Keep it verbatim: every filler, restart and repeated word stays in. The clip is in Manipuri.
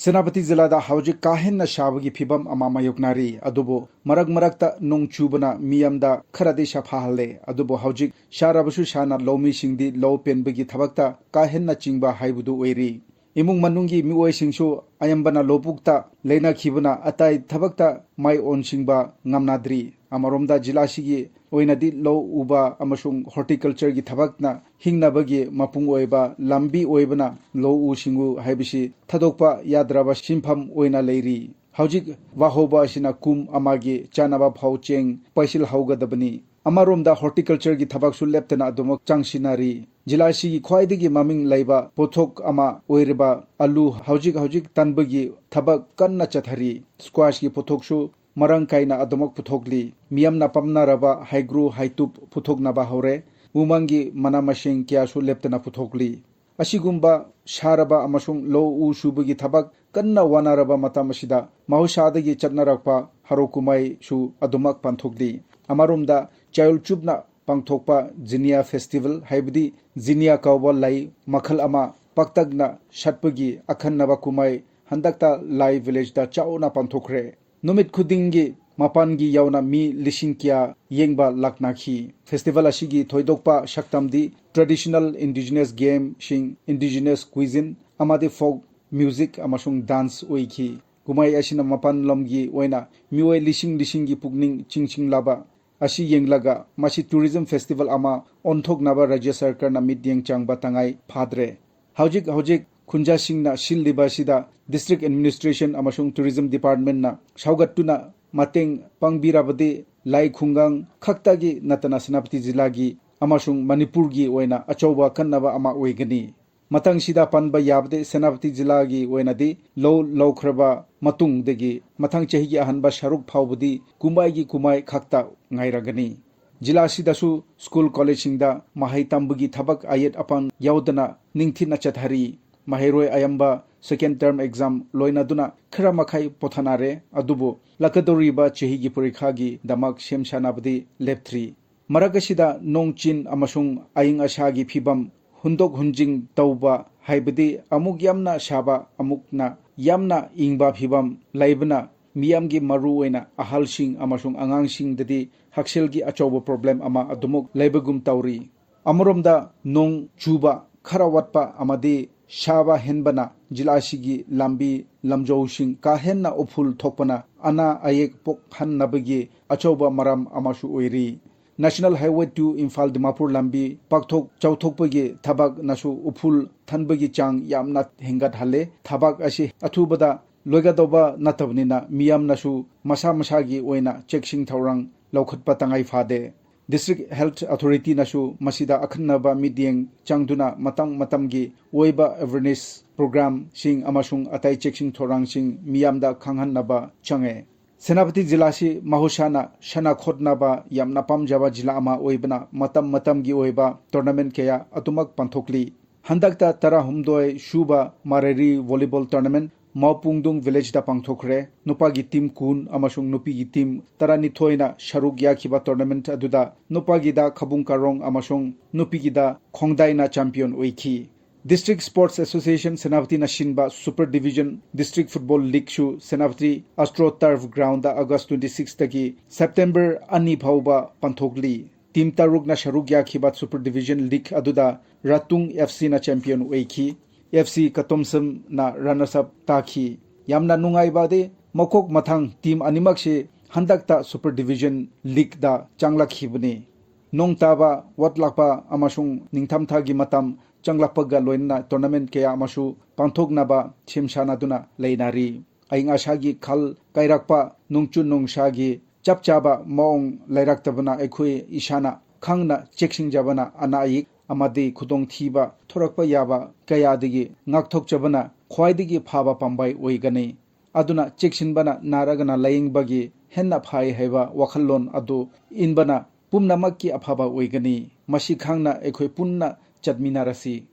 ꯁꯦꯅꯥꯄꯇꯤ ꯖꯤꯂꯥꯗ ꯍꯧꯖꯤꯛ ꯀꯥ ꯍꯦꯟꯅ ꯁꯥꯕꯒꯤ ꯐꯤꯕꯝ ꯑꯃ ꯃꯥꯌꯣꯛꯅꯔꯤ꯫ ꯑꯗꯨꯕꯨ ꯃꯔꯛ ꯃꯔꯛꯇ ꯅꯣꯡ ꯆꯨꯕꯅ ꯃꯤꯌꯥꯝꯗ ꯈꯔꯗꯤ ꯁꯥꯐꯍꯜꯂꯦ꯫ ꯑꯗꯨꯕꯨ ꯍꯧꯖꯤꯛ ꯁꯥꯔꯕꯁꯨ ꯁꯥꯅ ꯂꯧꯃꯤꯁꯤꯡꯗꯤ ꯂꯧ ꯄꯦꯟꯕꯒꯤ ꯊꯕꯛꯇ ꯀꯥ ꯍꯦꯟꯅ ꯆꯤꯡꯕ ꯍꯥꯏꯕꯗꯨ ꯑꯣꯏꯔꯤ꯫ ꯏꯃꯨꯡ ꯃꯅꯨꯡꯒꯤ ꯃꯤꯑꯣꯏꯁꯤꯡꯁꯨ ꯑꯌꯥꯝꯕꯅ ꯂꯧꯕꯨꯛꯇ ꯂꯩꯅꯈꯤꯕꯅ ꯑꯇꯩ ꯊꯕꯛꯇ ꯃꯥꯏ ꯑꯣꯟꯁꯤꯟꯕ ꯉꯝꯅꯗ꯭ꯔꯤ꯫ ꯑꯃꯔꯣꯝꯗ ꯖꯤꯂꯥꯁꯤꯒꯤ ꯑꯣꯏꯅꯗꯤ ꯂꯧ ꯎꯕ ꯑꯃꯁꯨꯡ ꯍꯣꯔꯇꯤꯀꯜꯆꯔꯒꯤ ꯊꯕꯛꯅ ꯍꯤꯡꯅꯕꯒꯤ ꯃꯄꯨꯡ ꯑꯣꯏꯕ ꯂꯝꯕꯤ ꯑꯣꯏꯕꯅ ꯂꯧꯎ ꯁꯤꯡꯎ ꯍꯥꯏꯕꯁꯤ ꯊꯥꯗꯣꯛꯄ ꯌꯥꯗ꯭ꯔꯕ ꯁꯤꯟꯐꯝ ꯑꯣꯏꯅ ꯂꯩꯔꯤ꯫ ꯍꯧꯖꯤꯛ ꯋꯥꯍꯧꯕ ꯑꯁꯤꯅ ꯀꯨꯝ ꯑꯃꯒꯤ ꯆꯥꯅꯕ ꯐꯥꯎ ꯆꯦꯡ ꯄꯩꯁꯤꯜꯍꯧꯒꯗꯕꯅꯤ꯫ ꯑꯃꯔꯣꯝꯗ ꯍꯣꯔꯇꯤꯀꯜꯆꯔꯒꯤ ꯊꯕꯛꯁꯨ ꯂꯦꯞꯇꯅ ꯑꯗꯨꯃꯛ ꯆꯪꯁꯤꯟꯅꯔꯤ꯫ ꯖꯤꯂꯥ ꯑꯁꯤꯒꯤ ꯈ꯭ꯋꯥꯏꯗꯒꯤ ꯃꯃꯤꯡ ꯂꯩꯕ ꯄꯣꯠꯊꯣꯛ ꯑꯃ ꯑꯣꯏꯔꯤꯕ ꯑꯂꯨ ꯍꯧꯖꯤꯛ ꯍꯧꯖꯤꯛ ꯇꯟꯕꯒꯤ ꯊꯕꯛ ꯀꯟꯅ ꯆꯠꯊꯔꯤ꯫ ꯁ꯭ꯀ꯭ꯋꯥꯁꯀꯤ ꯄꯣꯠꯊꯣꯛꯁꯨ ꯃꯔꯥꯡ ꯀꯥꯏꯅ ꯑꯗꯨꯃꯛ ꯄꯨꯊꯣꯛꯂꯤ꯫ ꯃꯤꯌꯥꯝꯅ ꯄꯥꯝꯅꯔꯕ ꯍꯩꯒ꯭ꯔꯨ ꯍꯩꯇꯨꯞ ꯄꯨꯊꯣꯛꯅꯕ ꯍꯧꯔꯦ꯫ ꯎꯃꯪꯒꯤ ꯃꯅꯥ ꯃꯁꯤꯡ ꯀꯌꯥꯁꯨ ꯂꯦꯞꯇꯅ ꯄꯨꯊꯣꯛꯂꯤ꯫ ꯑꯁꯤꯒꯨꯝꯕ ꯁꯥꯔꯕ ꯑꯃꯁꯨꯡ ꯂꯧ ꯎ ꯁꯨꯕꯒꯤ ꯊꯕꯛ ꯀꯟꯅ ꯋꯥꯅꯔꯕ ꯃꯇꯝ ꯑꯁꯤꯗ ꯃꯍꯧꯁꯥꯗꯒꯤ ꯆꯠꯅꯔꯛꯄ ꯍꯔꯥꯎ ꯀꯨꯝꯍꯩꯁꯨ ꯑꯗꯨꯃꯛ ꯄꯥꯡꯊꯣꯛꯂꯤ꯫ ꯑꯃꯔꯣꯝꯗ ꯆꯌꯣꯜ ꯆꯨꯞꯅ ꯄꯥꯡꯊꯣꯛꯄ ꯖꯤꯅꯤꯌꯥ ꯐꯦꯁꯇꯤꯚꯦꯜ, ꯍꯥꯏꯕꯗꯤ ꯖꯤꯅꯤꯌꯥ ꯀꯧꯕ ꯂꯩ ꯃꯈꯜ ꯑꯃ ꯄꯥꯛꯇꯛꯅ ꯁꯥꯠꯄꯒꯤ ꯑꯈꯟꯅꯕ ꯀꯨꯝꯍꯩ ꯍꯟꯗꯛꯇ ꯂꯥꯏ ꯚꯤꯂꯦꯖꯇ ꯆꯥꯎꯅ ꯄꯥꯡꯊꯣꯛꯈ꯭ꯔꯦ꯫ ꯅꯨꯃꯤꯠ ꯈꯨꯗꯤꯡꯒꯤ ꯃꯄꯥꯟꯒꯤ ꯌꯥꯎꯅ ꯃꯤ ꯂꯤꯁꯤꯡ ꯀꯌꯥ ꯌꯦꯡꯕ ꯂꯥꯛꯅꯈꯤ꯫ ꯐꯦꯁꯇꯤꯚꯦꯜ ꯑꯁꯤꯒꯤ ꯊꯣꯏꯗꯣꯛꯄ ꯁꯛꯇꯝꯗꯤ traditional indigenous game ꯁꯤꯡ, indigenous cuisine ꯑꯃꯗꯤ folk music ꯑꯃꯁꯨꯡ dance ꯑꯣꯏꯈꯤ꯫ ꯀꯨꯝꯍꯩ ꯑꯁꯤꯅ ꯃꯄꯥꯟ ꯂꯝꯒꯤ ꯑꯣꯏꯅ ꯃꯤꯑꯣꯏ ꯂꯤꯁꯤꯡ ꯂꯤꯁꯤꯡꯒꯤ ꯄꯨꯛꯅꯤꯡ ꯆꯤꯡꯁꯤꯜꯂꯕ ꯑꯁꯤ ꯌꯦꯡꯂꯒ ꯃꯁꯤ tourism festival ꯑꯃ ꯑꯣꯟꯊꯣꯛꯅꯕ ꯔꯥꯖ꯭ꯌ ꯁꯔꯀꯥꯔꯅ ꯃꯤꯠꯌꯦꯡ ꯆꯪꯕ ꯇꯉꯥꯏ ꯐꯗ꯭ꯔꯦ꯫ ꯍꯧꯖꯤꯛ ꯍꯧꯖꯤꯛ ꯈꯨꯟꯖꯥꯁꯤꯡꯅ ꯁꯤꯜꯂꯤꯕ ꯑꯁꯤꯗ district administration ꯑꯃꯁꯨꯡ tourism department ꯅ ꯁꯧꯒꯠꯇꯨꯅ ꯃꯇꯦꯡ ꯄꯥꯡꯕꯤꯔꯕꯗꯤ ꯂꯥꯏ ꯈꯨꯡꯒꯪ ꯈꯛꯇꯒꯤ ꯅꯠꯇꯅ ꯁꯦꯅꯥꯄꯇꯤ ꯖꯤꯂꯥꯒꯤ ꯑꯃꯁꯨꯡ ꯃꯅꯤꯄꯨꯔꯒꯤ ꯑꯣꯏꯅ ꯑꯆꯧꯕ ꯀꯥꯟꯅꯕ ꯑꯃ ꯑꯣꯏꯒꯅꯤ꯫ ꯃꯊꯪꯁꯤꯗ ꯄꯟꯕ ꯌꯥꯕꯗꯤ ꯁꯦꯅꯥꯄꯇꯤ ꯖꯤꯂꯥꯒꯤ ꯑꯣꯏꯅꯗꯤ ꯂꯧ ꯂꯧꯈ꯭ꯔꯕ ꯃꯇꯨꯡꯗꯒꯤ ꯃꯊꯪ ꯆꯍꯤꯒꯤ ꯑꯍꯥꯟꯕ ꯁꯔꯨꯛ ꯐꯥꯎꯕꯗꯤ ꯀꯨꯝꯍꯩꯒꯤ ꯀꯨꯝꯍꯩ ꯈꯛꯇ ꯉꯥꯏꯔꯒꯅꯤ꯫ ꯖꯤꯂꯥ ꯑꯁꯤꯗꯁꯨ ꯁ꯭ꯀꯨꯜ ꯀꯣꯂꯦꯖꯁꯤꯡꯗ ꯃꯍꯩ ꯇꯝꯕꯒꯤ ꯊꯕꯛ ꯑꯌꯦꯠ ꯑꯄꯟ ꯌꯥꯎꯗꯅ ꯅꯤꯡꯊꯤꯅ ꯆꯠꯊꯔꯤ꯫ ꯃꯍꯩꯔꯣꯏ ꯑꯌꯥꯝꯕ second term exam ꯂꯣꯏꯅꯗꯨꯅ ꯈꯔ ꯃꯈꯩ ꯄꯣꯊꯥꯅꯔꯦ, ꯑꯗꯨꯕꯨ ꯂꯥꯛꯀꯗꯧꯔꯤꯕ ꯆꯍꯤꯒꯤ ꯄꯔꯤꯈꯥꯒꯤꯗꯃꯛ ꯁꯦꯝ ꯁꯥꯅꯕꯗꯤ ꯂꯦꯞꯇ꯭ꯔꯤ꯫ ꯃꯔꯛ ꯑꯁꯤꯗ ꯅꯣꯡ ꯆꯤꯡ ꯑꯃꯁꯨꯡ ꯑꯏꯪ ꯑꯁꯥꯒꯤ ꯐꯤꯕꯝ ꯍꯨꯟꯗꯣꯛ ꯍꯨꯟꯖꯤꯟ ꯇꯧꯕ ꯍꯥꯏꯕꯗꯤ ꯑꯃꯨꯛ ꯌꯥꯝꯅ ꯁꯥꯕ ꯑꯃꯨꯛꯅ ꯌꯥꯝꯅ ꯏꯪꯕ ꯐꯤꯕꯝ ꯂꯩꯕꯅ ꯃꯤꯌꯥꯝꯒꯤ, ꯃꯔꯨ ꯑꯣꯏꯅ ꯑꯍꯜꯁꯤꯡ ꯑꯃꯁꯨꯡ ꯑꯉꯥꯡꯁꯤꯡꯗꯗꯤ ꯍꯛꯁꯦꯜꯒꯤ ꯑꯆꯧꯕ problem ꯑꯃ ꯑꯗꯨꯃꯛ ꯂꯩꯕꯒꯨꯝ ꯇꯧꯔꯤ꯫ ꯑꯃꯔꯣꯝꯗ, ꯅꯣꯡ ꯆꯨꯕ ꯈꯔ ꯋꯥꯠꯄ ꯑꯃꯗꯤ ꯁꯥꯕ ꯍꯦꯟꯕꯅ ꯖꯤꯂꯥ ꯑꯁꯤꯒꯤ ꯂꯝꯕꯤ ꯂꯝꯖꯥꯎꯁꯤꯡ ꯀꯥ ꯍꯦꯟꯅ ꯎꯐꯨꯜ ꯊꯣꯛꯄꯅ ꯑꯅꯥ ꯑꯌꯦꯛ ꯄꯣꯛꯍꯟꯅꯕꯒꯤ ꯑꯆꯧꯕ ꯃꯔꯝ ꯑꯃꯁꯨ ꯑꯣꯏꯔꯤ꯫ National Highway two Imphal Dimapur ꯂꯝꯕꯤ ꯄꯥꯛꯊꯣꯛ ꯆꯥꯎꯊꯣꯛꯄꯒꯤ ꯊꯕꯛꯅꯁꯨ ꯎꯐꯨꯜ ꯊꯟꯕꯒꯤ ꯆꯥꯡ ꯌꯥꯝꯅ ꯍꯦꯟꯒꯠꯍꯜꯂꯦ꯫ ꯊꯕꯛ ꯑꯁꯤ ꯑꯊꯨꯕꯗ ꯂꯣꯏꯒꯗꯧꯕ ꯅꯠꯇꯕꯅꯤꯅ ꯃꯤꯌꯥꯝꯅꯁꯨ ꯃꯁꯥ ꯃꯁꯥꯒꯤ ꯑꯣꯏꯅ ꯆꯦꯛꯁꯤꯟ ꯊꯧꯔꯥꯡ ꯂꯧꯈꯠꯄ ꯇꯉꯥꯏ ꯐꯗꯦ꯫ District Health Authorityꯅꯁꯨ ꯃꯁꯤꯗ ꯑꯈꯟꯅꯕ ꯃꯤꯠꯌꯦꯡ ꯆꯪꯗꯨꯅ ꯃꯇꯝ ꯃꯇꯝꯒꯤ ꯑꯣꯏꯕ awareness programꯁꯤꯡ ꯑꯃꯁꯨꯡ ꯑꯇꯩ ꯆꯦꯛꯁꯤꯟ ꯊꯧꯔꯥꯡꯁꯤꯡ ꯃꯤꯌꯥꯝꯗ ꯈꯪꯍꯟꯅꯕ ꯆꯪꯉꯦ꯫ ꯁꯦꯅꯥꯄꯇꯤ ꯖꯤꯂꯥꯁꯤ ꯃꯍꯧꯁꯥꯅ ꯁꯥꯟꯅ ꯈꯣꯠꯅꯕ ꯌꯥꯝꯅ ꯄꯥꯝꯖꯕ ꯖꯤꯂꯥ ꯑꯃ ꯑꯣꯏꯕꯅ ꯃꯇꯝ ꯃꯇꯝꯒꯤ ꯑꯣꯏꯕ tournament ꯀꯌꯥ ꯑꯗꯨꯃꯛ ꯄꯥꯡꯊꯣꯛꯂꯤ꯫ ꯍꯟꯗꯛꯇ ꯇꯔꯥꯍꯨꯝꯗꯣꯏ ꯁꯨꯕ ꯃꯔꯥꯔꯤ volleyball tournament ꯃꯥꯎꯄꯨꯡꯗꯨꯡ villageꯗ ꯄꯥꯡꯊꯣꯛꯈ꯭ꯔꯦ꯫ ꯅꯨꯄꯥꯒꯤ team ꯀꯨꯟ ꯑꯃꯁꯨꯡ ꯅꯨꯄꯤꯒꯤ team ꯇꯔꯥꯅꯤꯊꯣꯏꯅ ꯁꯔꯨꯛ ꯌꯥꯈꯤꯕ tournament ꯑꯗꯨꯗ ꯅꯨꯄꯥꯒꯤꯗ ꯈꯕꯨꯡ ꯀꯥꯔꯣꯡ ꯑꯃꯁꯨꯡ ꯅꯨꯄꯤꯒꯤꯗ ꯈꯣꯡꯗꯥꯏꯅ champion ꯑꯣꯏꯈꯤ꯫ District Sports Association ꯁꯦꯅꯥꯄꯇꯤꯅ ꯁꯤꯟꯕ Super Division District Football Leagueꯁꯨ Senapati AstroTurf groundꯗ August twenty sixꯇꯒꯤ September ꯑꯅꯤ ꯐꯥꯎꯕ ꯄꯥꯡꯊꯣꯛꯂꯤ꯫ Team ꯇꯔꯨꯛꯅ ꯁꯔꯨꯛ ꯌꯥꯈꯤꯕ Super Division League ꯑꯗꯨꯗ ꯔꯥꯇꯨꯡ FCꯅ champion ꯑꯣꯏꯈꯤ꯫ FC ꯀꯇꯣꯝꯁꯝꯅ runners up ꯇꯥꯈꯤ꯫ ꯌꯥꯝꯅ ꯅꯨꯡꯉꯥꯏꯕꯗꯤ ꯃꯀꯣꯛ ꯃꯊꯪ team ꯑꯅꯤꯃꯛꯁꯤ ꯍꯟꯗꯛꯇ Super Division Leagueꯗ ꯆꯪꯂꯛꯈꯤꯕꯅꯤ꯫ ꯅꯣꯡ ꯇꯥꯕ ꯋꯥꯠꯂꯛꯄ ꯑꯃꯁꯨꯡ ꯅꯤꯡꯊꯝꯊꯥꯒꯤ ꯃꯇꯝ ꯆꯪꯂꯛꯄꯒ ꯂꯣꯏꯅꯅ tournament ꯀꯌꯥ ꯑꯃꯁꯨ ꯄꯥꯡꯊꯣꯛꯅꯕ ꯁꯦꯝ ꯁꯥꯅꯗꯨꯅ ꯂꯩꯅꯔꯤ꯫ ꯑꯏꯪ ꯑꯁꯥꯒꯤ ꯈꯜ ꯀꯥꯏꯔꯛꯄ, ꯅꯣꯡꯖꯨ ꯅꯨꯡꯁꯥꯒꯤ ꯆꯞ ꯆꯥꯕ ꯃꯑꯣꯡ ꯂꯩꯔꯛꯇꯕꯅ ꯑꯩꯈꯣꯏ ꯏꯁꯥꯅ ꯈꯪꯅ ꯆꯦꯛꯁꯤꯟꯖꯕꯅ ꯑꯅꯥ ꯑꯌꯦꯛ ꯑꯃꯗꯤ ꯈꯨꯗꯣꯡꯊꯤꯕ ꯊꯣꯔꯛꯄ ꯌꯥꯕ ꯀꯌꯥꯗꯒꯤ ꯉꯥꯛꯊꯣꯛꯆꯕꯅ ꯈ꯭ꯋꯥꯏꯗꯒꯤ ꯐꯕ ꯄꯥꯝꯕꯩ ꯑꯣꯏꯒꯅꯤ꯫ ꯑꯗꯨꯅ ꯆꯦꯛꯁꯤꯟꯕꯅ ꯅꯥꯔꯒꯅ ꯂꯥꯌꯦꯡꯕꯒꯤ ꯍꯦꯟꯅ ꯐꯩ ꯍꯥꯏꯕ ꯋꯥꯈꯜꯂꯣꯟ ꯑꯗꯨ ꯏꯟꯕꯅ ꯄꯨꯝꯅꯃꯛꯀꯤ ꯑꯐꯕ ꯑꯣꯏꯒꯅꯤ꯫ ꯃꯁꯤ ꯈꯪꯅ ꯑꯩꯈꯣꯏ ꯄꯨꯟꯅ ꯆꯠꯃꯤꯟꯅꯔꯁꯤ꯫